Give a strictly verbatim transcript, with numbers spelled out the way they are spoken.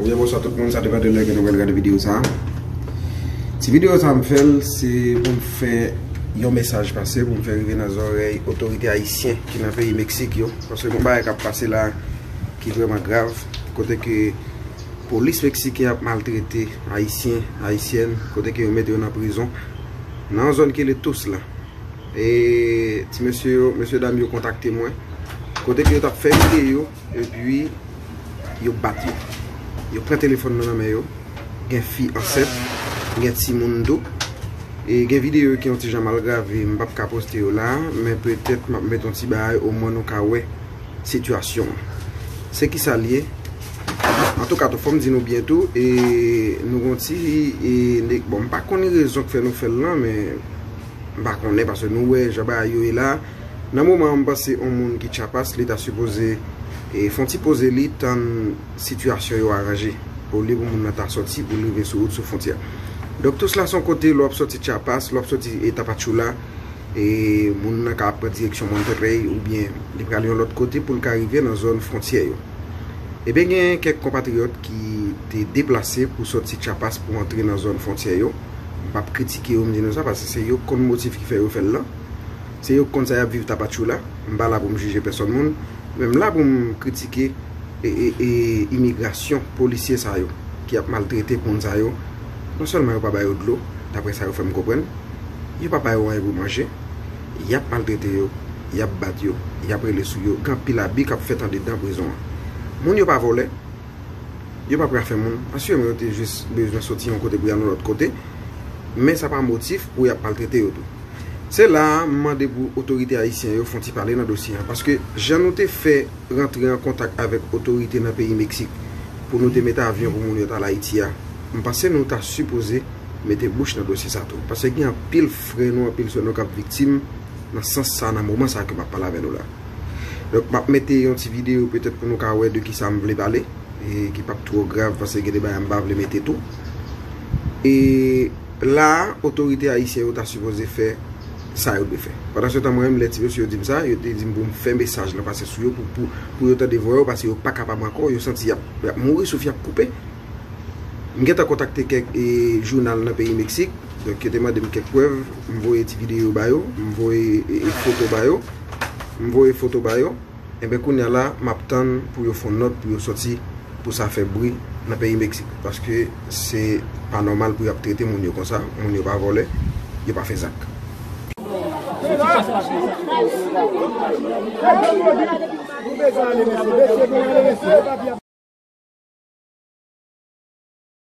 Byen, bonswa tout moun, sa depann de lè ke nou pral gade videyo sa a. Ti videyo sa a m fè l, se pou m fè yon mesaj pase, pou m fè rive nan zòrèy otorite ayisyen ki nan peyi Meksik yo. Paske gon bagay k ap pase la ki vrèman grav, kote ke polis meksiken ap maltrete ayisyen, ayisyèn, kote ke yo mete yo nan prizon, nan yon zòn ki rele Tuxtla. E ti mesye yo, mesye dam yo kontakte mwen, kote ke yo t ap fè videyo, epi yo bat yo. Yo pran telefòn nan nan men yo. Gen fi ansent, gen timoun tou. E gen videyo ki yon ti jan mal grave, m p ap ka poste yo la, men petèt m ap met yon ti bagay, omwen nou ka wè sitiyasyon an. Se ki sa l ye? Antouka, tou, fò m di nou byen tou, e nou gon ti, e, ne-, bon, m pa konn rezon k fè nou fè l lan, men m pa konnen, paske nou wè jan bagay yo ye la. Nan moman an, m panse yon moun ki Chiapas, li ta sipoze, e, fè yon ti poze li, tann sitiyasyon yo aranje. Olye pou moun nan ta sòti, pou l rive sou wout, sou fwontyè. Donk, Tuxtla se yon kote, lè w ap sòti Chiapas, lè w ap sòti, e, Tapachula, e, moun nan ka ap pran direksyon Monterrey, oubyen li pral yon lòt kote pou l ka rive nan zòn fwontyè yo. Ebyen, gen kèk konpatriyòt ki te deplase pou sòti Chiapas pou antre nan zòn fwontyè yo. M p ap kritike yo, m di nou sa, paske se yo k konn motif ki fè yo fè l lan. Se yo k konn sa y ap viv Tapachula. M pa la pou m jije pèsòn moun, men m la pou m kritike, e, e, e, imigrasyon, polisye sa yo, ki ap maltrete moun sa yo. Non sèlman yo pa ba yo dlo, daprè sa yo fè m konprann, yo pa ba yo anyen pou manje, y ap maltrete yo, y ap bat yo, y ap rele sou yo, gen anpil abi k ap fèt andedan prizon an. Moun yo pa vòlè, yo pa pran afè moun, asireman yo te jis bezwen sòti yon kote pou y al yon lòt kote, men sa pa motif pou y ap maltrete yo tou. Se la a, m mande pou otorite ayisyen yo fè yon ti pale nan dosye a, paske jan nou te fè rantre an kontak avèk otorite nan peyi Meksik pou nou te mete avyon pou moun yo t al Ayiti a, m panse nou ta sipoze mete bouch nan dosye sa tou. Paske gen anpil frè nou, anpil sè nou k ap viktim nan sans sa, nan moman sa ke m ap pale avè nou la. Donk, m ap mete yon ti videyo petèt pou nou ka wè de kisa m vle pale, e ki p ap twò grav, paske gen de bagay m pa vle mete tou. E la a, otorite ayisyen yo ta sipoze fè sa yo dwe fè. Pandansetan, mwen menm, lè ti mesye yo di m sa, yo te di m pou m fè mesaj lan pase sou yo, pou, pou, pou yo tande vwa yo, paske yo pa kapab ankò, yo santi y ap, y ap mouri, souf y ap koupe. M gentan kontakte kèk, e, jounal nan peyi Meksik, donk yo te mande m kèk prèv, m voye ti videyo ba yo, m voye, e, e, foto ba yo, m voye foto ba yo. Enben, kounye a la, m ap tann pou yo fè yon nòt pou yo sòti, pou sa fè bri nan peyi Meksik. Paske se pa nòmal pou y ap trete moun yo konsa. Moun yo pa vòlè, yo pa fè zak.